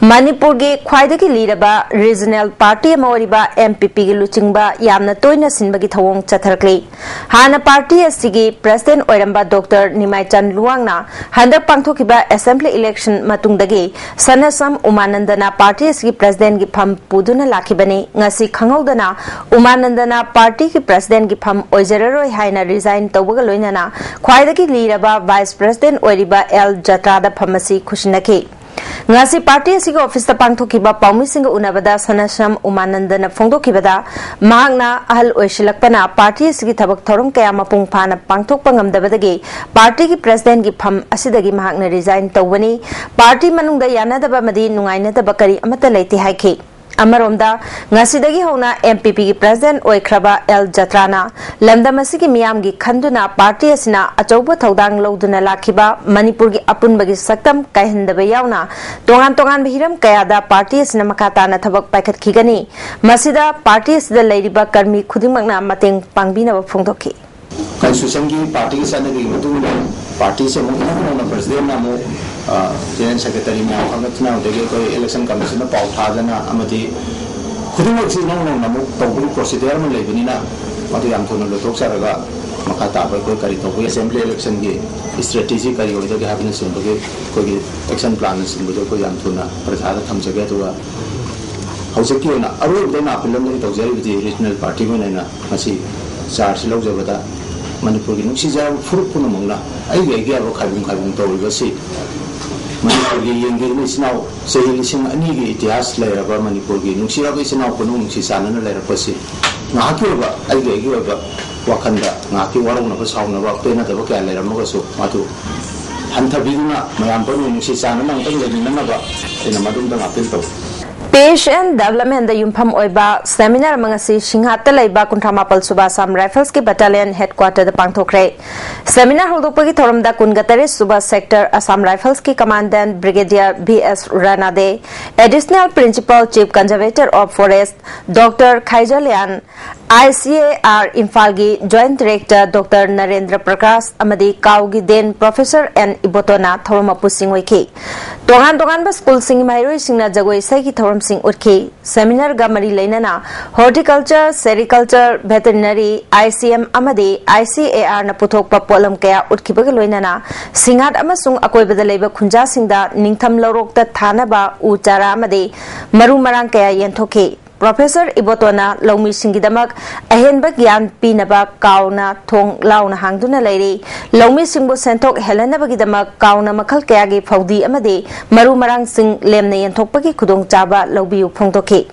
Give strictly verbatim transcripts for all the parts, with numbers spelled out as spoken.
ꯃꯅꯤꯄꯨꯔꯒꯤ ꯈ꯭ꯋꯥꯏꯗꯒꯤ ꯂꯤꯔꯕ regional party ꯑꯃ ꯑꯣꯏꯔꯤꯕ ꯑꯦꯝ ꯄꯤ ꯄꯤꯒꯤ ꯂꯨꯆꯤꯡꯕ ꯌꯥꯝꯅ ꯇꯣꯏꯅ ꯁꯤꯟꯕꯒꯤ ꯊꯧꯑꯣꯡ ꯆꯠꯊꯔꯛꯂꯤ꯫ ꯍꯥꯟꯅ ꯄꯥꯔꯇꯤ ꯑꯁꯤꯒꯤ ꯄ꯭ꯔꯁꯤꯗꯦꯟ ꯑꯣꯏꯔꯝꯕ ꯗꯣꯛꯇꯔ ꯅꯤꯃꯥꯏꯆꯟ ꯂꯨꯋꯥꯡꯅ ꯍꯟꯗꯛ ꯄꯥꯡꯊꯣꯛꯈꯤꯕ ꯑꯦꯁꯦꯝꯕ꯭ꯂꯤ ꯏꯂꯦꯛꯁꯟ ꯃꯇꯨꯡꯗꯒꯤ ꯁꯅꯁꯝ ꯎꯃꯥꯅꯟꯗꯅ ꯄꯥꯔꯇꯤ ꯑꯁꯤꯒꯤ ꯄ꯭ꯔꯁꯤꯗꯦꯟꯒꯤ ꯐꯝ ꯄꯨꯗꯨꯅ ꯂꯥꯛꯈꯤꯕꯅꯤ꯫ ꯉꯁꯤ ꯈꯪꯍꯧꯗꯅ ꯎꯃꯥꯅꯟꯗꯅ ꯄꯥꯔꯇꯤꯒꯤ ꯄ꯭ꯔꯁꯤꯗꯦꯟꯒꯤ ꯐꯝ ꯑꯣꯏꯖꯔꯔꯣꯏ ꯍꯥꯏꯅ ꯔꯤꯖꯥꯏꯟ ꯇꯧꯕꯒ ꯂꯣꯏꯅꯅ ꯈ꯭ꯋꯥꯏꯗꯒꯤ ꯂꯤꯔꯕ ꯚꯥꯏꯁ ꯄ꯭ꯔꯁꯤꯗꯦꯟ ꯑꯣꯏꯔꯤꯕ ꯑꯦꯜ ꯖꯇ꯭ꯔꯥꯗ ꯐꯝ ꯑꯁꯤ ꯈꯨꯠꯁꯤꯟꯅꯈꯤ꯫ ꯉꯁꯤ ꯄꯥꯔꯇꯤ ꯑꯁꯤꯒꯤ ꯑꯣꯐꯤꯁꯇ ꯄꯥꯡꯊꯣꯛꯈꯤꯕ ꯄꯥꯎꯃꯤꯁꯤꯡꯒ ꯎꯅꯕꯗ ꯁꯅꯁꯝ ꯎꯃꯥꯅꯟꯗꯅ ꯐꯣꯡꯗꯣꯛꯈꯤꯕꯗ, ꯃꯍꯥꯛꯅ ꯑꯍꯜ ꯑꯣꯏꯁꯤꯜꯂꯛꯄꯅ ꯄꯥꯔꯇꯤ ꯑꯁꯤꯒꯤ ꯊꯕꯛ ꯊꯧꯔꯝ ꯀꯌꯥ ꯃꯄꯨꯡ ꯐꯥꯅ ꯄꯥꯡꯊꯣꯛꯄ ꯉꯝꯗꯕꯗꯒꯤ ꯄꯥꯔꯇꯤꯒꯤ ꯄ꯭ꯔꯁꯤꯗꯦꯟꯒꯤ ꯐꯝ ꯑꯁꯤꯗꯒꯤ ꯃꯍꯥꯛꯅ ꯔꯤꯖꯥꯏꯟ ꯇꯧꯕꯅꯤ꯫ ꯄꯥꯔꯇꯤ ꯃꯅꯨꯡꯗ ꯌꯥꯅꯗꯕ ꯑꯃꯗꯤ ꯅꯨꯡꯉꯥꯏꯅꯗꯕ ꯀꯔꯤ ꯑꯃꯠꯇ ꯂꯩꯇꯦ ꯍꯥꯏꯈꯤ꯫ ꯑꯃꯔꯣꯝꯗ, ꯉꯁꯤꯗꯒꯤ ꯍꯧꯅ ꯑꯦꯝ ꯄꯤ ꯄꯤꯒꯤ ꯄ꯭ꯔꯁꯤꯗꯦꯟ ꯑꯣꯏꯈ꯭ꯔꯕ ꯑꯦꯜ ꯖꯇ꯭ꯔꯥꯅ ꯂꯝꯗꯝ ꯑꯁꯤꯒꯤ ꯃꯤꯌꯥꯝꯒꯤ ꯈꯟꯗꯨꯅ ꯄꯥꯔꯇꯤ ꯑꯁꯤꯅ ꯑꯆꯧꯕ ꯊꯧꯗꯥꯡ ꯂꯧꯗꯨꯅ ꯂꯥꯛꯈꯤꯕ ꯃꯅꯤꯄꯨꯔꯒꯤ ꯑꯄꯨꯟꯕꯒꯤ ꯁꯛꯇꯝ ꯀꯥꯏꯍꯟꯗꯕ ꯌꯥꯎꯅ ꯇꯣꯉꯥꯟ ꯇꯣꯉꯥꯟꯕ ꯍꯤꯔꯝ ꯀꯌꯥꯗ ꯄꯥꯔꯇꯤ ꯑꯁꯤꯅ ꯃꯈꯥ ꯇꯥꯅ ꯊꯕꯛ ꯄꯥꯏꯈꯠꯈꯤꯒꯅꯤ꯫ ꯃꯁꯤꯗ ꯄꯥꯔꯇꯤ ꯑꯁꯤꯗ ꯂꯩꯔꯤꯕ ꯀꯔꯃꯤ ꯈꯨꯗꯤꯡꯃꯛꯅ ꯃꯇꯦꯡ ꯄꯥꯡꯕꯤꯅꯕ ꯐꯣꯡꯗꯣꯛꯈꯤ꯫ ꯀꯟꯁꯇꯤꯇ꯭ꯌꯨꯁꯟꯒꯤ ꯄꯥꯔꯇꯤꯒꯤ ꯆꯠꯅꯕꯤꯒꯤ ꯃꯇꯨꯡ ꯏꯟꯅ ꯄꯥꯔꯇꯤꯁꯦ ꯑꯃꯨꯛ ꯏꯅꯧ ꯅꯧꯅ ꯄ꯭ꯔꯁꯤꯗꯦꯟꯅ ꯑꯃꯨꯛ ꯖꯦꯅꯔꯦꯜ ꯁꯦꯀ꯭ꯔꯦꯇꯔꯤ ꯃꯌꯥꯝ ꯈꯪꯒꯠꯅꯕꯗꯒꯤ ꯑꯩꯈꯣꯏ ꯏꯂꯦꯛꯁꯟ ꯀꯃꯤꯁꯟꯅ ꯄꯥꯎ ꯊꯥꯗꯅ ꯑꯃꯗꯤ ꯈꯨꯗꯤꯡꯃꯛꯁꯤ ꯏꯅꯧ ꯅꯧꯅ ꯑꯃꯨꯛ ꯇꯧꯕꯒꯤ ꯄ꯭ꯔꯣꯁꯤꯗꯤꯌꯔ ꯑꯃ ꯂꯩꯕꯅꯤꯅ ꯃꯗꯨ ꯌꯥꯝ ꯊꯨꯅ ꯂꯣꯏꯊꯣꯛꯆꯔꯒ ꯃꯈꯥ ꯇꯥꯕ ꯑꯩꯈꯣꯏ ꯀꯔꯤ ꯇꯧꯕꯒꯤ ꯑꯦꯁꯦꯝꯕ꯭ꯂꯤ ꯏꯂꯦꯛꯁꯟꯒꯤ ꯏꯁꯇ꯭ꯔꯦꯇꯦꯖꯤ ꯀꯔꯤ ꯑꯣꯏꯗꯒꯦ ꯍꯥꯏꯕꯅꯆꯤꯡꯕꯒꯤ ꯑꯩꯈꯣꯏꯒꯤ ꯑꯦꯛꯁꯟ ꯄ꯭ꯂꯥꯟꯅꯆꯤꯡꯕꯗꯣ ꯑꯩꯈꯣꯏ ꯌꯥꯝ ꯊꯨꯅ ꯄ꯭ꯔꯖꯥꯗ ꯊꯝꯖꯒꯦ꯫ ꯑꯗꯨꯒ ꯍꯧꯖꯤꯛꯀꯤ ꯑꯣꯏꯅ ꯑꯔꯣꯏꯕꯗ ꯑꯩꯅ ꯑꯄꯤꯜ ꯑꯃꯗꯤ ꯇꯧꯖꯔꯤꯕꯗꯤ ꯔꯤꯖꯅꯦꯜ ꯄꯥꯔꯇꯤꯒꯤ ꯑꯣꯏꯅ ꯑꯩꯅ ꯉꯁꯤ ꯆꯥꯔꯖꯁꯤ ꯂꯧꯖꯕꯗ ꯃꯅꯤꯄꯨꯔꯒꯤ ꯅꯨꯡꯁꯤꯖꯔꯕ ꯐꯨꯔꯨꯞ ꯄꯨꯝꯅꯃꯛꯅ ꯑꯩꯒꯤ ꯑꯩꯒꯤ ꯍꯥꯏꯕ ꯈꯥꯏꯕꯨꯡ ꯈꯥꯏꯕꯨꯡ ꯇꯧꯔꯤꯕꯁꯤ ꯃꯅꯤꯄꯨꯔꯒꯤ ꯌꯦꯡꯕꯤꯔꯤꯕ ꯏꯆꯤꯟ ꯏꯅꯥꯎ ꯆꯍꯤ ꯂꯤꯁꯤꯡ ꯑꯅꯤꯒꯤ ꯏꯇꯤꯍꯥꯁ ꯂꯩꯔꯕ ꯃꯅꯤꯄꯨꯔꯒꯤ ꯅꯨꯡꯁꯤꯔꯕ ꯏꯆꯤꯟ ꯏꯅꯥꯎ ꯄꯨꯝꯅꯃꯛ ꯅꯨꯡꯁꯤ ꯆꯥꯟꯅꯅ ꯂꯩꯔꯛꯄꯁꯤ ꯉꯥꯏꯍꯥꯛꯀꯤ ꯑꯣꯏꯕ ꯑꯩꯒꯤ ꯑꯩꯒꯤ ꯑꯣꯏꯕ ꯋꯥꯈꯜꯗ ꯉꯥꯏꯍꯥꯛꯀꯤ ꯋꯥꯔꯧꯅꯕ ꯁꯥꯎꯅꯕ ꯄꯦꯟꯅꯗꯕ ꯀꯌꯥ ꯂꯩꯔꯝꯃꯒꯁꯨ ꯃꯗꯨ ꯍꯟꯊꯕꯤꯗꯨꯅ ꯃꯌꯥꯝ ꯄꯨꯝꯅꯃꯛ ꯅꯨꯡꯁꯤ ꯆꯥꯟꯅꯅ ꯑꯃꯨꯛꯇꯪ ꯂꯩꯃꯤꯟꯅꯅꯕ ꯑꯩꯅ ꯃꯗꯨꯝꯇꯪ ꯑꯄꯤꯜ ꯇꯧꯏ꯫ ꯄꯤꯁ ꯑꯦꯟ ꯗꯦꯕꯂꯞꯃꯦꯟꯗ ꯌꯨꯝꯐꯝ ꯑꯣꯏꯕ ꯁꯦꯃꯤꯅꯥꯔ ꯑꯃ ꯉꯁꯤ ꯁꯤꯡꯍꯥꯠꯇ ꯂꯩꯕ ꯀꯨꯟꯊ꯭ꯔꯥ ꯃꯥꯄꯜ ꯁꯨꯕ ꯑꯁꯥꯝ ꯔꯥꯏꯐꯜꯁꯀꯤ ꯕꯠꯇꯥꯂꯤꯌꯟ ꯍꯦꯗꯀ꯭ꯋꯥꯇꯔꯗ ꯄꯥꯡꯊꯣꯛꯈ꯭ꯔꯦ꯫ ꯁꯦꯃꯤꯅꯥꯔ ꯍꯧꯗꯣꯛꯄꯒꯤ ꯊꯧꯔꯝꯗ ꯀꯨꯟꯒ ꯇꯔꯦꯠ ꯁꯨꯕ ꯁꯦꯛꯇꯔ ꯑꯁꯥꯝ ꯔꯥꯏꯐꯜꯁꯀꯤ commandant brigadier V S Ranade, additional principal chief conservator of forest doctor Khaizalian ICAR ꯏꯝꯐꯥꯜꯒꯤ Joint Director Doctor Narendra Prakash ꯑꯃꯗꯤ ꯀꯥꯎꯒꯤ Dean Professor ꯑꯦꯟ ꯏꯕꯣꯇꯣꯅ ꯊꯧꯔꯝ ꯃꯄꯨꯁꯤꯡ ꯑꯣꯏꯈꯤ꯫ ꯇꯣꯉꯥꯟ ꯇꯣꯉꯥꯟꯕ ꯁ꯭ꯀꯨꯜꯁꯤꯡꯒꯤ ꯃꯍꯩꯔꯣꯏꯁꯤꯡꯅ ꯖꯒꯣꯏ ꯏꯁꯩꯒꯤ ꯊꯧꯔꯝꯁꯤꯡ ꯎꯠꯈꯤ꯫ Seminar ꯒ ꯃꯔꯤ ꯂꯩꯅꯅ Horticulture, Sericulture, Veterinary, ICM ꯑꯃꯗꯤ ICAR ꯅ ꯄꯨꯊꯣꯛꯄ ꯄꯣꯠꯂꯝ ꯀꯌꯥ ꯎꯠꯈꯤꯕꯒ ꯂꯣꯏꯅꯅ ꯁꯤꯡꯍꯥꯠ ꯑꯃꯁꯨꯡ ꯑꯀꯣꯏꯕꯗ ꯂꯩꯕ ꯈꯨꯟꯖꯥꯁꯤꯡꯗ ꯅꯤꯡꯊꯝ ꯂꯧꯔꯣꯛꯇ ꯊꯥꯅꯕ ꯎ ꯆꯥꯔꯥ ꯑꯃꯗꯤ ꯃꯔꯨ ꯃꯔꯥꯡ ꯀꯌꯥ ꯌꯦꯟꯊꯣꯛꯈꯤ꯫ Professor ꯏꯕꯣꯇꯣꯅ ꯂꯧꯃꯤꯁꯤꯡꯒꯤꯗꯃꯛ ꯑꯍꯦꯟꯕ ꯒ꯭ꯌꯥꯟ ꯄꯤꯅꯕ ꯀꯥꯎꯅ ꯊꯣꯡ ꯂꯥꯎꯅ ꯍꯥꯡꯗꯨꯅ ꯂꯩꯔꯤ꯫ ꯂꯧꯃꯤꯁꯤꯡꯕꯨ ꯁꯦꯟꯊꯣꯛ ꯍꯦꯜꯍꯟꯅꯕꯒꯤꯗꯃꯛ ꯀꯥꯎꯅ ꯃꯈꯜ ꯀꯌꯥꯒꯤ ꯐꯧꯗꯤ ꯑꯃꯗꯤ ꯃꯔꯨ ꯃꯔꯥꯡꯁꯤꯡ ꯂꯦꯝꯅ ꯌꯦꯟꯊꯣꯛꯄꯒꯤ ꯈꯨꯗꯣꯡꯆꯥꯕ ꯂꯧꯕꯤꯌꯨ ꯐꯣꯡꯗꯣꯛꯈꯤ꯫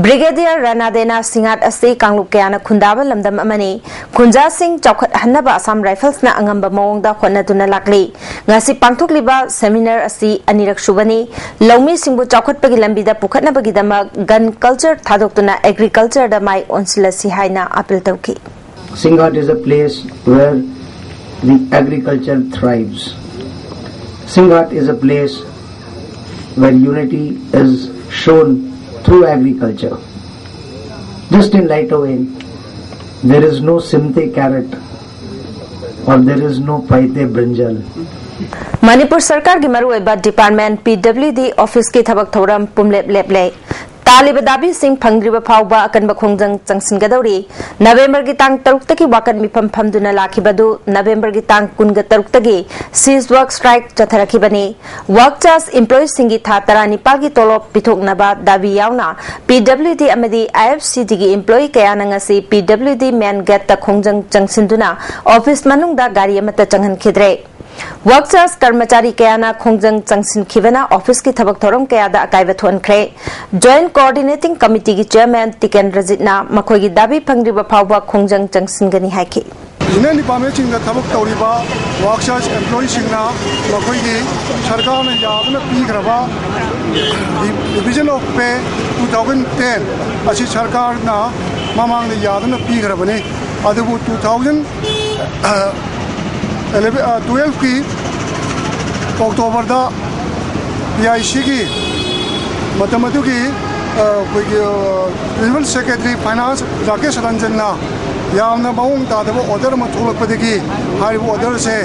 Brigadier ꯔꯥꯅꯥꯗꯦꯅ ꯁꯤꯡꯍꯥꯠ ꯑꯁꯤ ꯀꯥꯡꯂꯨꯞ ꯀꯌꯥꯅ ꯈꯨꯟꯗꯥꯕ ꯂꯝꯗꯝ ꯑꯃꯅꯤ꯫ ꯈꯨꯟꯖꯥꯁꯤꯡ ꯆꯥꯎꯈꯠꯍꯟꯅꯕ Assam Rifles ꯅ ꯑꯉꯝꯕ ꯃꯑꯣꯡꯗ ꯍꯣꯠꯅꯗꯨꯅ ꯂꯥꯛꯂꯤ꯫ ꯉꯁꯤ ꯄꯥꯡꯊꯣꯛꯂꯤꯕ seminar ꯑꯁꯤ ꯑꯅꯤꯔꯛ ꯁꯨꯕꯅꯤ꯫ ꯂꯧꯃꯤꯁꯤꯡꯕꯨ ꯆꯥꯎꯈꯠꯄꯒꯤ ꯂꯝꯕꯤꯗ ꯄꯨꯈꯠꯅꯕꯒꯤꯗꯃꯛ gun culture ꯊꯥꯗꯣꯛꯇꯨꯅ agriculture ꯗ ꯃꯥꯏ ꯑꯣꯟꯁꯤꯜꯂꯁꯤ ꯍꯥꯏꯅ appeal ꯇꯧꯈꯤ꯫ Singhat is a place where the agriculture thrives. Singhat is a place where unity is shown through agriculture. Just in light of it, there is no simte carrot or there is no paite brinjal. Manipur ꯁꯔꯀꯥꯔꯒꯤ ꯃꯔꯨꯑꯣꯏꯕ department PWD office ꯀꯤ ꯊꯕꯛ ꯊꯧꯔꯝ ꯄꯨꯝꯂꯦꯞ ꯂꯦꯞꯂꯦ꯫ ꯇꯥꯜꯂꯤꯕ ꯗꯥꯕꯤꯁꯤꯡ ꯐꯪꯗ꯭ꯔꯤꯕ ꯐꯥꯎꯕ ꯑꯀꯟꯕ ꯈꯣꯡꯖꯪ ꯆꯪꯁꯤꯟꯒꯗꯧꯔꯤ꯫ ꯅꯕꯦꯝꯕꯔꯒꯤ ꯇꯥꯡ ꯇꯔꯨꯛꯇꯒꯤ ꯋꯥꯀꯠ ꯃꯤꯐꯝ ꯐꯝꯗꯨꯅ ꯂꯥꯛꯈꯤꯕ ꯑꯗꯨ ꯅꯕꯦꯝꯕꯔꯒꯤ ꯇꯥꯡ ꯀꯨꯟꯒ ꯇꯔꯨꯛꯇꯒꯤ cease work strike ꯆꯠꯊꯔꯛꯈꯤꯕꯅꯤ꯫ WorkChoice employees ꯁꯤꯡꯒꯤ ꯊꯥ ꯇꯔꯥꯅꯤꯄꯥꯜꯒꯤ ꯇꯣꯂꯣꯞ ꯄꯤꯊꯣꯛꯅꯕ ꯗꯥꯕꯤ ꯌꯥꯎꯅ PWD ꯑꯃꯗꯤ IFCD ꯒꯤ employee ꯀꯌꯥꯅ ꯉꯁꯤ PWD main gate ꯇ ꯈꯣꯡꯖꯪ ꯆꯪꯁꯤꯟꯗꯨꯅ office ꯃꯅꯨꯡꯗ ꯒꯥꯔꯤ ꯑꯃꯠꯇ ꯆꯪꯍꯟꯈꯤꯗ꯭ꯔꯦ꯫ WorkChoice ꯀꯔꯃꯆꯥꯔꯤ ꯀꯌꯥꯅ ꯈꯣꯡꯖꯪ ꯆꯪꯁꯤꯟꯈꯤꯕꯅ office ꯀꯤ ꯊꯕꯛ ꯊꯧꯔꯝ ꯀꯌꯥꯗ ꯑꯀꯥꯏꯕ ꯊꯣꯛꯍꯟꯈ꯭ꯔꯦ꯫ Joint Coordinating Committee ꯒꯤ chairman ꯇꯤꯀꯦꯟ ꯔꯖꯤꯠꯅ ꯃꯈꯣꯏꯒꯤ ꯗꯥꯕꯤ ꯐꯪꯗ꯭ꯔꯤꯕ ꯐꯥꯎꯕ ꯈꯣꯡꯖꯪ ꯆꯪꯁꯤꯟꯒꯅꯤ ꯍꯥꯏꯈꯤ꯫ Union department ꯁꯤꯡꯗ ꯊꯕꯛ ꯇꯧꯔꯤꯕ WorkChoice employee ꯁꯤꯡꯅ ꯃꯈꯣꯏꯒꯤ ꯁꯔꯀꯥꯔꯅ ꯌꯥꯗꯨꯅ ꯄꯤꯈ꯭ꯔꯕ Revision of Pay two thousand ten ꯑꯁꯤ ꯁꯔꯀꯥꯔꯅ ꯃꯃꯥꯡꯗ ꯌꯥꯗꯨꯅ ꯄꯤꯈ꯭ꯔꯕꯅꯤ꯫ ꯑꯗꯨꯕꯨ two thousand eleven, ꯑ, twelve ꯀꯤ October ꯗ PIC ꯒꯤ ꯃꯇꯝ ꯑꯗꯨꯒꯤ ꯑꯩꯈꯣꯏꯒꯤ ꯄ꯭ꯔꯤꯟꯁꯤꯄꯜ ꯁꯦꯀ꯭ꯔꯦꯇꯔꯤ ꯐꯥꯏꯅꯥꯟꯁ ꯔꯥꯀꯦꯁ ꯔꯟꯖꯟꯅ ꯌꯥꯝꯅ ꯃꯑꯣꯡ ꯇꯥꯗꯕ ꯑꯣꯔꯗꯔ ꯑꯃ ꯊꯣꯛꯂꯛꯄꯗꯒꯤ ꯍꯥꯏꯔꯤꯕ ꯑꯣꯔꯗꯔꯁꯦ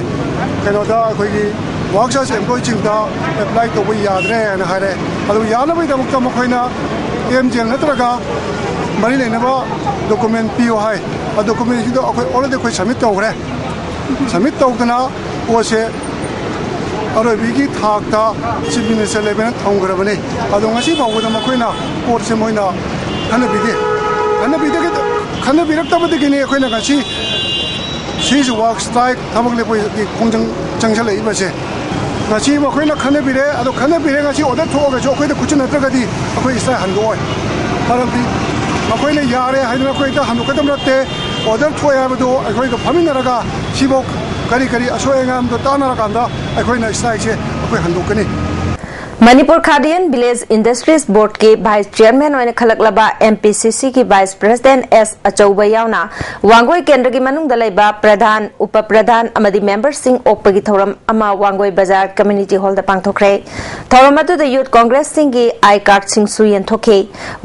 ꯀꯩꯅꯣꯗ ꯑꯩꯈꯣꯏꯒꯤ ꯋꯥꯔꯛ ꯆꯥꯔꯖ ꯑꯦꯝꯄ꯭ꯂꯣꯏꯁꯤꯡꯗ ꯑꯦꯄ꯭ꯂꯥꯏ ꯇꯧꯕ ꯌꯥꯗ꯭ꯔꯦ ꯍꯥꯏꯅ ꯍꯥꯏꯔꯦ꯫ ꯑꯗꯨ ꯌꯥꯅꯕꯒꯤꯗꯃꯛꯇ ꯃꯈꯣꯏꯅ ꯑꯦꯝ ꯖꯤ ꯑꯦꯜ ꯅꯠꯇ꯭ꯔꯒ ꯃꯔꯤ ꯂꯩꯅꯕ ꯗꯣꯀꯨꯃꯦꯟ ꯄꯤꯌꯨ ꯍꯥꯏ꯫ ꯑ ꯗꯣꯀꯨꯃꯦꯟꯁꯤꯡꯗꯣ ꯑꯩꯈꯣꯏ ꯑꯣꯜꯔꯦꯗꯤ ꯑꯩꯈꯣꯏ ꯁꯕꯃꯤꯠ ꯇꯧꯈ꯭ꯔꯦ꯫ ꯁꯕꯃꯤꯠ ꯇꯧꯗꯅ ꯄꯣꯠꯁꯦ ꯑꯔꯣꯏꯕꯒꯤ ꯊꯥꯛꯇ ꯆꯤꯐ ꯃꯤꯅꯤꯁꯇꯔ ꯂꯦꯚꯦꯜꯗ ꯊꯝꯈ꯭ꯔꯕꯅꯤ꯫ ꯑꯗꯣ ꯉꯁꯤ ꯐꯥꯎꯕꯗ ꯃꯈꯣꯏꯅ ꯄꯣꯠꯁꯦ ꯃꯣꯏꯅ ꯈꯟꯅꯕꯤꯗꯦ꯫ ꯈꯟꯅꯕꯤꯗ-, ꯈꯟꯅꯕꯤꯔꯛꯇꯕꯗꯒꯤꯅꯤ ꯑꯩꯈꯣꯏꯅ ꯉꯁꯤ ꯁꯤꯁꯨ ꯋꯥꯛ ꯁ꯭ꯇ꯭ꯔꯥꯏꯛ ꯊꯕꯛ ꯂꯦꯞꯄꯒꯤ ꯈꯣꯡꯖꯪ ꯆꯪꯁꯤꯜꯂꯛꯏꯕꯁꯦ꯫ ꯉꯁꯤ ꯃꯈꯣꯏꯅ ꯈꯟꯅꯕꯤꯔꯦ, ꯑꯗꯣ ꯈꯟꯅꯕꯤꯔꯦ, ꯉꯁꯤ ꯑꯣꯔꯗꯔ ꯊꯣꯛꯑꯒꯁꯨ ꯑꯩꯈꯣꯏꯗ ꯈꯨꯠꯁꯤꯟꯅꯗ꯭ꯔꯒꯗꯤ ꯑꯩꯈꯣꯏ ꯁ꯭ꯇ꯭ꯔꯥꯏꯛ ꯍꯟꯗꯣꯛꯑꯣꯏ꯫ ꯃꯔꯝꯗꯤ ꯃꯈꯣꯏꯅ ꯌꯥꯔꯦ ꯍꯥꯏꯗꯅ ꯑꯩꯈꯣꯏ ꯍꯦꯛꯇ ꯍꯟꯗꯣꯛꯀꯗꯕ ꯅꯠꯇꯦ꯫ ꯑꯣꯔꯗꯔ ꯊꯣꯛꯑꯦ ꯍꯥꯏꯕꯗꯨ ꯑꯩꯈꯣꯏꯒ ꯐꯝꯃꯤꯟꯅꯔꯒ ꯁꯤꯐꯥꯎ ꯀꯔꯤ ꯀꯔꯤ ꯑꯁꯣꯏ ꯑꯉꯥꯝꯗꯣ ꯇꯥꯟꯅꯔꯀꯥꯟꯗ ꯑꯩꯈꯣꯏꯅ ꯁ꯭ꯇ꯭ꯔꯥꯏꯛꯁꯦ ꯑꯩꯈꯣꯏ ꯍꯟꯗꯣꯛꯀꯅꯤ꯫ Manipur khadi and village industries ꯕꯣꯔꯗꯀꯤ ꯚꯥꯏꯁ ꯆꯤꯌꯔꯃꯦꯟ ꯑꯣꯏꯅ ꯈꯜꯂꯛꯂꯕ ꯑꯦꯝ ꯄꯤ ꯁꯤ ꯁꯤꯒꯤ ꯚꯥꯏꯁ ꯄ꯭ꯔꯦꯁꯤꯗꯦꯟꯠ ꯑꯦꯁ ꯑꯆꯧꯕ ꯌꯥꯎꯅ ꯋꯥꯡꯒꯣꯏ ꯀꯦꯟꯗ꯭ꯔꯒꯤ ꯃꯅꯨꯡꯗ ꯂꯩꯕ ꯄ꯭ꯔꯙꯥꯟ, ꯎꯄ ꯄ꯭ꯔꯙꯥꯟ ꯑꯃꯗꯤ ꯃꯦꯝꯕꯔꯁꯤꯡ ꯑꯣꯛꯄꯒꯤ ꯊꯧꯔꯝ ꯑꯃ ꯋꯥꯡꯒꯣꯏ ꯕꯖꯥꯔ ꯀꯝꯃ꯭ꯌꯨꯅꯤꯇꯤ ꯍꯣꯜꯗ ꯄꯥꯡꯊꯣꯛꯈ꯭ꯔꯦ꯫ ꯊꯧꯔꯝ ꯑꯗꯨꯗ ꯌꯨꯠ ꯀꯣꯡꯒ꯭ꯔꯦꯁꯁꯤꯡꯒꯤ ꯑꯥꯏ ꯀꯥꯔꯗꯁꯤꯡꯁꯨ ꯌꯦꯟꯊꯣꯛꯈꯤ꯫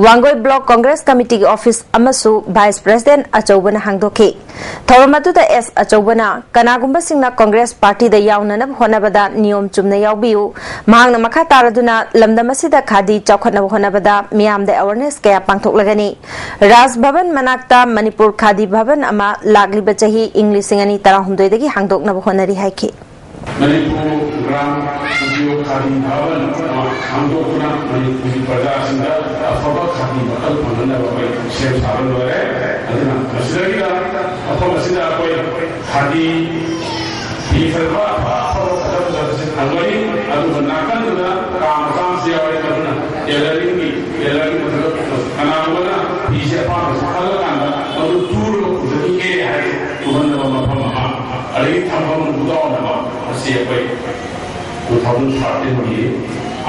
ꯋꯥꯡꯒꯣꯏ ꯕ꯭ꯂꯣꯛ ꯀꯣꯡꯒ꯭ꯔꯦꯁ ꯀꯃꯤꯇꯤꯒꯤ ꯑꯣꯐꯤꯁ ꯑꯃꯁꯨ ꯚꯥꯏꯁ ꯄ꯭ꯔꯦꯁꯤꯗꯦꯟꯠ ꯑꯆꯧꯕꯅ ꯍꯥꯡꯗꯣꯛꯈꯤ꯫ ꯊꯧꯔꯝ ꯑꯗꯨꯗ ꯑꯦꯁ ꯑꯆꯧꯕꯅ ꯀꯅꯥꯒꯨꯝꯕꯁꯤꯡꯅ ꯀꯣꯡꯒ꯭ꯔꯦꯁ ꯄꯥꯔꯇꯤꯗ ꯌꯥꯎꯅꯅꯕ ꯍꯣꯠꯅꯕꯗ ꯅꯤꯌꯣꯝ ꯆꯨꯝꯅ ꯌꯥꯎꯕꯤꯌꯨ꯫ ꯃꯍꯥꯛꯅ ꯃꯈꯥ ꯇꯥꯔꯗꯨꯅ ꯂꯝꯗꯝ ꯑꯁꯤꯗ ꯈꯥꯗꯤ ꯆꯥꯎꯈꯠꯅꯕ ꯍꯣꯠꯅꯕꯗ ꯃꯤꯌꯥꯝꯗ ꯑꯦꯋꯥꯔꯅꯦꯁ ꯀꯌꯥ ꯄꯥꯡꯊꯣꯛꯂꯒꯅꯤ꯫ ꯔꯥꯖ ꯚꯕꯟ ꯃꯅꯥꯛꯇ ꯃꯅꯤꯄꯨꯔ ꯈꯥꯗꯤ ꯚꯕꯟ ꯑꯃ ꯂꯥꯛꯂꯤꯕ ꯆꯍꯤ ꯏꯪ ꯂꯤꯁꯤꯡ ꯑꯅꯤ ꯇꯔꯥꯍꯨꯝꯗꯣꯏꯗꯒꯤ ꯍꯥꯡꯗꯣꯛꯅꯕ ꯍꯣꯠꯅꯔꯤ ꯍꯥꯏꯈꯤ꯫ ꯃꯅꯤꯄꯨꯔ ꯒ꯭ꯔꯥꯝ ꯎꯗ꯭ꯌꯣꯒ ꯈꯥꯗꯤ ꯚꯕꯟ ꯑꯃ ꯍꯥꯡꯗꯣꯛꯇꯨꯅ ꯃꯅꯤꯄꯨꯔꯒꯤ ꯄ꯭ꯔꯖꯥꯁꯤꯡꯗ ꯑꯐꯕ ꯈꯥꯗꯤ ꯃꯈꯜ ꯐꯪꯍꯟꯅꯕ ꯑꯩꯈꯣꯏ ꯁꯦꯝ ꯁꯥꯕ ꯂꯣꯏꯔꯦ꯫ ꯑꯗꯨꯅ ꯃꯁꯤꯗꯒꯤꯗ ꯃꯐꯝ ꯑꯁꯤꯗ ꯑꯩꯈꯣꯏ ꯈꯥꯗꯤ ꯐꯤ ꯈꯟꯕ ꯑꯐ ꯑꯐꯕ ꯐꯖ ꯐꯖꯕꯁꯤꯡ ꯊꯝꯒꯅꯤ꯫ ꯑꯗꯨꯒ ꯅꯥꯀꯟꯗꯨꯗ ꯀꯥ ꯃꯆꯥ ꯑꯃꯁꯨ ꯌꯥꯎꯔꯦ꯫ ꯑꯗꯨꯅ ꯇꯦꯂꯔꯤꯡꯒꯤ, ꯇꯦꯂꯔꯤꯡ ꯃꯊꯛꯇ ꯀꯅꯥꯒꯨꯝꯕꯅ ꯐꯤꯁꯦ ꯑꯄꯥꯝꯕꯁꯦ ꯈꯜꯂꯀꯥꯟꯗ ꯃꯗꯨ ꯇꯨꯔꯒ ꯄꯨꯖꯈꯤꯒꯦ ꯍꯥꯏꯔꯁꯨ ꯇꯨꯍꯟꯅꯕ ꯃꯐꯝ ꯑꯃ, ꯑꯗꯒꯤ ꯊꯝꯐꯝ ꯈꯨꯗꯥꯎꯅꯕ ꯑꯁꯤ ꯑꯩꯈꯣꯏ two thousand thirteen ꯒꯤ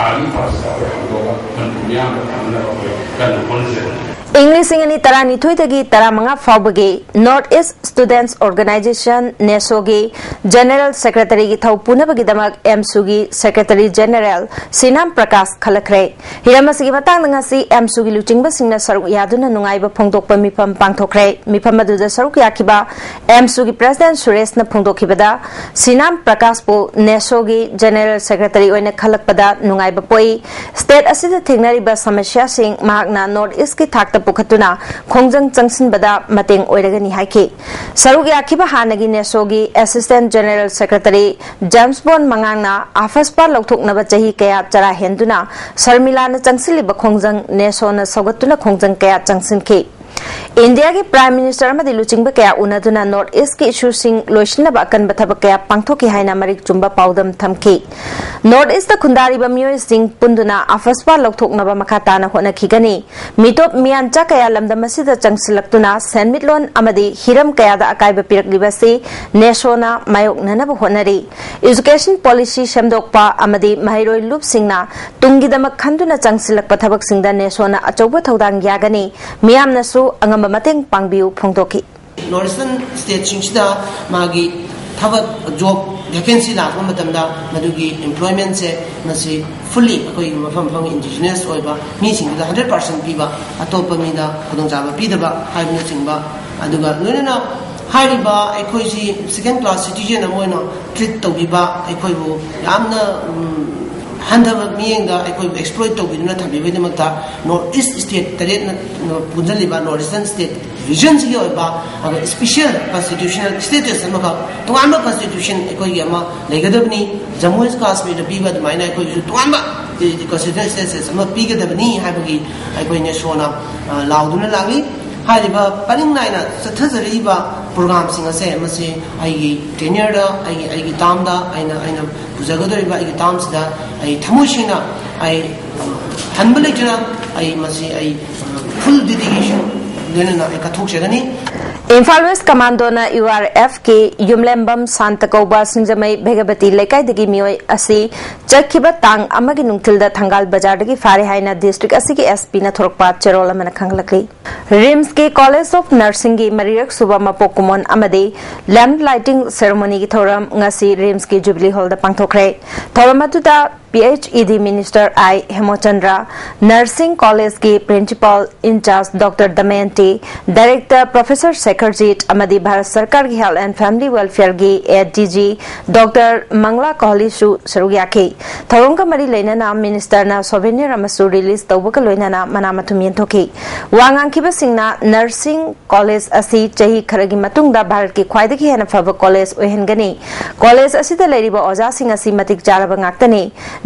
early first ꯑꯩꯈꯣꯏ ꯍꯧꯗꯣꯛꯑꯒ ꯃꯅꯤꯄꯨꯔ ꯃꯤꯌꯥꯝꯗ ꯊꯝꯅꯅꯕ ꯑꯩꯈꯣꯏ ꯀꯟꯅ ꯍꯣꯠꯅꯖꯔꯤ꯫ ꯏꯪꯂꯤꯁ ꯂꯤꯁꯤꯡ ꯑꯅꯤ ꯇꯔꯥꯅꯤꯊꯣꯏꯗꯒꯤ ꯇꯔꯥꯃꯉꯥ ꯐꯥꯎꯕꯒꯤ North East Students Organization, NESOꯒꯤ General Secretaryꯒꯤ ꯊꯧ ꯄꯨꯅꯕꯒꯤꯗꯃꯛ AMSUꯒꯤ Secretary General ꯁꯤꯅꯥꯝ ꯄ꯭ꯔꯀꯥꯁ ꯈꯜꯂꯛꯈ꯭ꯔꯦ꯫ ꯍꯤꯔꯝ ꯑꯁꯤꯒꯤ ꯃꯇꯥꯡꯗ ꯉꯁꯤ AMSUꯒꯤ ꯂꯨꯆꯤꯡꯕꯁꯤꯡꯅ ꯁꯔꯨꯛ ꯌꯥꯗꯨꯅ ꯅꯨꯡꯉꯥꯏꯕ ꯐꯣꯡꯗꯣꯛꯄ ꯃꯤꯐꯝ ꯄꯥꯡꯊꯣꯛꯈ꯭ꯔꯦ꯫ ꯃꯤꯐꯝ ꯑꯗꯨꯗ ꯁꯔꯨꯛ ꯌꯥꯈꯤꯕ AMSUꯒꯤ President ꯁꯨꯔꯦꯁꯅ ꯐꯣꯡꯗꯣꯛꯈꯤꯕꯗ, ꯁꯤꯅꯥꯝ ꯄ꯭ꯔꯀꯥꯁꯄꯨ NESOꯒꯤ General Secretary ꯑꯣꯏꯅ ꯈꯜꯂꯛꯄꯗ ꯅꯨꯡꯉꯥꯏꯕ ꯄꯣꯛꯏ꯫ State ꯑꯁꯤꯗ ꯊꯦꯡꯅꯔꯤꯕ ꯁꯃꯁ꯭ꯌꯥꯁꯤꯡ ꯃꯍꯥꯛꯅ North Eastꯀꯤ ꯊꯥꯛꯇ ꯄꯨꯈꯠꯇꯨꯅ ꯈꯣꯡꯖꯪ ꯆꯪꯁꯤꯟꯕꯗ ꯃꯇꯦꯡ ꯑꯣꯏꯔꯒꯅꯤ ꯍꯥꯏꯈꯤ꯫ ꯁꯔꯨꯛ ꯌꯥꯈꯤꯕ ꯍꯥꯟꯅꯒꯤ NESOꯒꯤ Assistant General Secretary ꯖꯦꯝꯁ ꯕꯣꯟ ꯃꯉꯥꯡꯅ AFSPA ꯂꯧꯊꯣꯛꯅꯕ ꯆꯍꯤ ꯀꯌꯥ ꯆꯔꯥ ꯍꯦꯟꯗꯨꯅ ꯁꯔꯃꯤꯂꯥꯅ ꯆꯪꯁꯤꯜꯂꯤꯕ ꯈꯣꯡꯖꯪ NESOꯅ ꯁꯧꯒꯠꯇꯨꯅ ꯈꯣꯡꯖꯪ ꯀꯌꯥ ꯆꯪꯁꯤꯟꯈꯤ꯫ ꯏꯟꯗꯤꯌꯥꯒꯤ Prime Minister ꯑꯃꯗꯤ ꯂꯨꯆꯤꯡꯕ ꯀꯌꯥ ꯎꯅꯗꯨꯅ North Eastꯀꯤ issueꯁꯤꯡ ꯂꯣꯏꯁꯤꯟꯅꯕ ꯑꯀꯟꯕ ꯊꯕꯛ ꯀꯌꯥ ꯄꯥꯡꯊꯣꯛꯈꯤ ꯍꯥꯏꯅ ꯃꯔꯤꯛ ꯆꯨꯝꯕ ꯄꯥꯎꯗꯝ ꯊꯝꯈꯤ꯫ North Eastꯇ ꯈꯨꯟꯗꯥꯔꯤꯕ ꯃꯤꯑꯣꯏꯁꯤꯡ ꯄꯨꯟꯗꯨꯅ AFSPA ꯂꯧꯊꯣꯛꯅꯕ ꯃꯈꯥ ꯇꯥꯅ ꯍꯣꯠꯅꯈꯤꯒꯅꯤ꯫ ꯃꯤꯇꯣꯞ ꯃꯤꯌꯥꯟꯆꯥ ꯀꯌꯥ ꯂꯝꯗꯝ ꯑꯁꯤꯗ ꯆꯪꯁꯤꯜꯂꯛꯇꯨꯅ ꯁꯦꯟꯃꯤꯠꯂꯣꯟ ꯑꯃꯗꯤ ꯍꯤꯔꯝ ꯀꯌꯥꯗ ꯑꯀꯥꯏꯕ ꯄꯤꯔꯛꯂꯤꯕ ꯑꯁꯤ NESOꯅ ꯃꯥꯌꯣꯛꯅꯅꯕ ꯍꯣꯠꯅꯔꯤ꯫ Education policy ꯁꯦꯝꯗꯣꯛꯄ ꯑꯃꯗꯤ ꯃꯍꯩꯔꯣꯏ ꯂꯨꯞꯁꯤꯡꯅ ꯇꯨꯡꯒꯤꯗꯃꯛ ꯈꯟꯗꯨꯅ ꯆꯪꯁꯤꯜꯂꯛꯄ ꯊꯕꯛꯁꯤꯡꯗ NESOꯅ ꯑꯆꯧꯕ ꯊꯧꯗꯥꯡ ꯌꯥꯒꯅꯤ꯫ ꯃꯤꯌꯥꯝꯅꯁꯨ ꯑꯉꯝꯕ ꯃꯇꯦꯡ ꯄꯥꯡꯕꯤꯌꯨ ꯐꯣꯡꯗꯣꯛꯈꯤ꯫ North Eastern stateꯁꯤꯡꯁꯤꯗ ꯃꯥꯒꯤ ꯊꯕꯛ, job vacancy ꯂꯥꯛꯄ ꯃꯇꯝꯗ ꯃꯗꯨꯒꯤ employmentꯁꯦ ꯃꯁꯤ fully ꯑꯩꯈꯣꯏꯒꯤ ꯃꯐꯝ ꯃꯐꯝꯒꯤ indigenous ꯑꯣꯏꯕ ꯃꯤꯁꯤꯡꯗꯨꯗ hundred percent ꯄꯤꯕ, ꯑꯇꯣꯞꯄ ꯃꯤꯗ ꯈꯨꯗꯣꯡꯆꯥꯕ ꯄꯤꯗꯕ ꯍꯥꯏꯕꯅꯆꯤꯡꯕ, ꯑꯗꯨꯒ ꯂꯣꯏꯅꯅ ꯍꯥꯏꯔꯤꯕ ꯑꯩꯈꯣꯏꯁꯤ second class citizen ꯑꯃ ꯑꯣꯏꯅ treat ꯇꯧꯕꯤꯕ, ꯑꯩꯈꯣꯏꯕꯨ ꯌꯥꯝꯅ, ꯎꯝ, ꯍꯟꯊꯕ ꯃꯤꯠꯌꯦꯡꯗ ꯑꯩꯈꯣꯏꯕꯨ exploit ꯇꯧꯕꯤꯗꯨꯅ ꯊꯝꯕꯤꯕꯒꯤꯗꯃꯛꯇ North East state ꯇꯔꯦꯠꯅ ꯄꯨꯟꯁꯤꯜꯂꯤꯕ North Eastern state regionꯁꯤꯒꯤ ꯑꯣꯏꯕ ꯑꯗꯨꯒ special constitutional status ꯑꯃꯈꯛ, ꯇꯣꯉꯥꯟꯕ constitution ꯑꯩꯈꯣꯏꯒꯤ ꯑꯃ ꯂꯩꯒꯗꯕꯅꯤ꯫ ꯖꯝꯃꯨ ꯑꯦꯟ ꯀꯥꯁꯃꯤꯔꯗ ꯄꯤꯕ ꯑꯗꯨꯃꯥꯏꯅ ꯑꯩꯈꯣꯏꯒꯤꯁꯨ ꯇꯣꯉꯥꯟꯕ constitutional status ꯑꯃ ꯄꯤꯒꯗꯕꯅꯤ ꯍꯥꯏꯕꯒꯤ ꯑꯩꯈꯣꯏ NESOꯅ, ꯑ, ꯂꯥꯎꯗꯨꯅ ꯂꯥꯛꯂꯤ꯫ ꯍꯥꯏꯔꯤꯕ ꯄꯔꯤꯡ ꯅꯥꯏꯅ ꯆꯠꯊꯖꯔꯛꯏꯕ programꯁꯤꯡ ꯑꯁꯦ ꯃꯁꯤ ꯑꯩꯒꯤ tenureꯗ, ꯑꯩꯒꯤ, ꯑꯩꯒꯤ termꯗ ꯑꯩꯅ, ꯑꯩꯅ ꯄꯨꯖꯒꯗꯧꯔꯤꯕ ꯑꯩꯒꯤ termꯁꯤꯗ ꯑꯩ ꯊꯃꯣꯏ ꯁꯦꯡꯅ, ꯑꯩ ꯍꯟꯕ ꯂꯩꯇꯅ ꯑꯩ ꯃꯁꯤ ꯑꯩ full dedication ꯂꯣꯏꯅꯅ ꯑꯩ ꯀꯠꯊꯣꯛꯆꯒꯅꯤ꯫ ꯏꯝꯐꯥꯜ ꯋꯦꯁ ꯀꯃꯥꯟꯗꯣꯅ ꯌꯨ ꯑꯥꯔ ꯑꯦꯐꯀꯤ ꯌꯨꯝꯂꯦꯝꯕꯝ ꯁꯥꯟꯇ ꯀꯧꯕ ꯁꯤꯡꯖꯃꯩ ꯚꯦꯒꯕꯇꯤ ꯂꯩꯀꯥꯏꯗꯒꯤ ꯃꯤꯑꯣꯏ ꯑꯁꯤ ꯆꯠꯈꯤꯕ ꯇꯥꯡ ꯑꯃꯒꯤ ꯅꯨꯡꯊꯤꯜꯗ ꯊꯪꯒꯥꯜ ꯕꯖꯥꯔꯗꯒꯤ ꯐꯥꯔꯦ ꯍꯥꯏꯅ ꯗꯤꯁꯇ꯭ꯔꯤꯛ ꯑꯁꯤꯒꯤ ꯑꯦꯁ ꯄꯤꯅ ꯊꯣꯔꯛꯄ ꯆꯦꯔꯣꯜ ꯑꯃꯅ ꯈꯪꯂꯛꯂꯤ꯫ ꯔꯤꯝꯁꯀꯤ ꯀꯣꯂꯦꯖ ꯑꯣꯐ ꯅꯔꯁꯤꯡꯒꯤ ꯃꯔꯤꯔꯛ ꯁꯨꯕ ꯃꯄꯣꯛ ꯀꯨꯝꯑꯣꯟ ꯑꯃꯗꯤ lamp lighting ceremonyꯒꯤ ꯊꯧꯔꯝ ꯉꯁꯤ ꯔꯤꯝꯁꯀꯤ ꯖꯨꯕꯤꯂꯤ ꯍꯣꯜꯗ ꯄꯥꯡꯊꯣꯛꯈ꯭ꯔꯦ꯫ ꯊꯧꯔꯝ ꯑꯗꯨꯗ P H E D minister I Hemochandra, nursing ꯀꯣꯂꯦꯖꯀꯤ principal in charge doctor Damayanti, director professor Shekharjit ꯑꯃꯗꯤ ꯚꯥꯔꯠ ꯁꯔꯀꯥꯔꯒꯤ ꯍꯦꯜꯊ ꯑꯦꯟ ꯐꯦꯃꯤꯂꯤ ꯋꯦꯜꯐꯤꯌꯔꯒꯤ A D G doctor Mangla ꯀꯣꯍꯂꯤꯁꯨ ꯁꯔꯨꯛ ꯌꯥꯈꯤ꯫ ꯊꯧꯔꯝꯒ ꯃꯔꯤ ꯂꯩꯅꯅ ꯃꯤꯅꯤꯁꯇꯔꯅ ꯁꯣꯚꯦꯅꯤꯌꯔ ꯑꯃꯁꯨ ꯔꯤꯂꯤꯖ ꯇꯧꯕꯒ ꯂꯣꯏꯅꯅ ꯃꯅꯥ ꯃꯊꯨꯝ ꯌꯦꯟꯊꯣꯛꯈꯤ꯫ ꯋꯥ ꯉꯥꯡꯈꯤꯕꯁꯤꯡꯅ ꯅꯔꯁꯤꯡ ꯀꯣꯂꯦꯖ ꯑꯁꯤ ꯆꯍꯤ ꯈꯔꯒꯤ ꯃꯇꯨꯡꯗ ꯚꯥꯔꯠꯀꯤ ꯈ꯭ꯋꯥꯏꯗꯒꯤ ꯍꯦꯟꯅ ꯐꯕ ꯀꯣꯂꯦꯖ ꯑꯣꯏꯍꯟꯒꯅꯤ꯫ ꯀꯣꯂꯦꯖ ꯑꯁꯤꯗ ꯂꯩꯔꯤꯕ ꯑꯣꯖꯥꯁꯤꯡ ꯑꯁꯤ ꯃꯇꯤꯛ ꯆꯥꯔꯕ ꯉꯥꯛꯇꯅꯤ꯫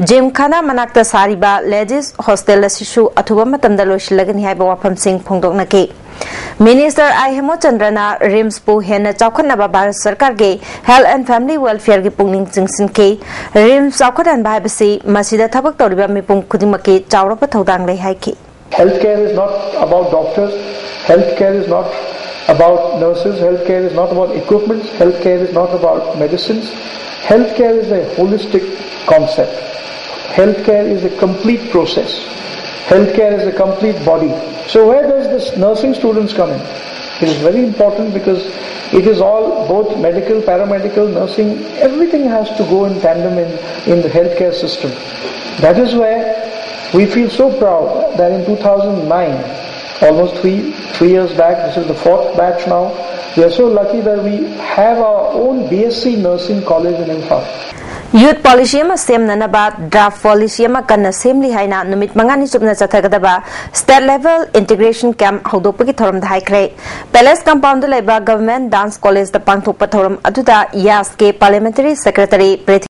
ꯖꯤꯝꯈꯥꯅꯥ ꯃꯅꯥꯛꯇ ꯁꯥꯔꯤꯕ ꯂꯦꯗꯤꯁ ꯍꯣꯁꯇꯦꯜ ꯑꯁꯤꯁꯨ ꯑꯊꯨꯕ ꯃꯇꯝꯗ ꯂꯣꯏꯁꯤꯜꯂꯒꯅꯤ ꯍꯥꯏꯕ ꯋꯥꯐꯝꯁꯤꯡ ꯐꯣꯡꯗꯣꯛꯅꯈꯤ꯫ ꯃꯤꯅꯤꯁꯇꯔ ꯑꯥꯏ ꯍꯦꯃꯣꯆꯟꯗ꯭ꯔꯅ ꯔꯤꯝꯁꯄꯨ ꯍꯦꯟꯅ ꯆꯥꯎꯈꯠꯅꯕ ꯚꯥꯔꯠ ꯁꯔꯀꯥꯔꯒꯤ ꯍꯦꯜꯊ ꯑꯦꯟ ꯐꯦꯃꯤꯂꯤ ꯋꯦꯜꯐꯤꯌꯔꯒꯤ ꯄꯨꯛꯅꯤꯡ ꯆꯤꯡꯁꯤꯟꯈꯤ꯫ ꯔꯤꯝꯁ ꯆꯥꯎꯈꯠꯍꯟꯕ ꯍꯥꯏꯕꯁꯤ ꯃꯁꯤꯗ ꯊꯕꯛ ꯇꯧꯔꯤꯕ ꯃꯤꯄꯨꯝ ꯈꯨꯗꯤꯡꯃꯛꯀꯤ ꯆꯥꯎꯔꯕ ꯊꯧꯗꯥꯡ ꯂꯩ ꯍꯥꯏꯈꯤ꯫ Healthcare is not about doctors. Healthcare is not about nurses. Healthcare is not about equipments. Healthcare is not about medicines. Healthcare is a holistic concept. Healthcare is a complete process. Healthcare is a complete body. So where does this nursing students come in? It is very important because it is all, both medical, paramedical, nursing, everything has to go in tandem in, in the healthcare system. That is where we feel so proud that in two thousand nine, almost three, three years back, this is the fourth batch now, we are so lucky that we have our own B S C Nursing College in Imphal. Youth policy ꯑꯃ ꯁꯦꯝꯅꯅꯕ draft policy ꯑꯃ ꯀꯟꯅ ꯁꯦꯝꯂꯤ ꯍꯥꯏꯅ ꯅꯨꯃꯤꯠ ꯃꯉꯥꯅꯤ ꯆꯨꯞꯅ ꯆꯠꯊꯒꯗꯕ state level integration camp ꯍꯧꯗꯣꯛꯄꯒꯤ ꯊꯧꯔꯝꯗ ꯍꯥꯏꯈ꯭ꯔꯦ꯫ ꯄꯦꯂꯦꯁ ꯀꯝꯄꯥꯎꯟꯗ ꯂꯩꯕ ꯒꯚꯔꯟꯃꯦꯟꯠ ꯗꯥꯟꯁ ꯀꯣꯂꯦꯖꯇ ꯄꯥꯡꯊꯣꯛꯄ ꯊꯧꯔꯝ ꯑꯗꯨꯗ ꯌꯥꯁꯀꯤ ꯄꯥꯔꯂꯤꯌꯥꯃꯦꯟꯇꯔꯤ ꯁꯦꯀ꯭ꯔꯦꯇꯔꯤ ꯄ꯭ꯔꯤꯊꯤ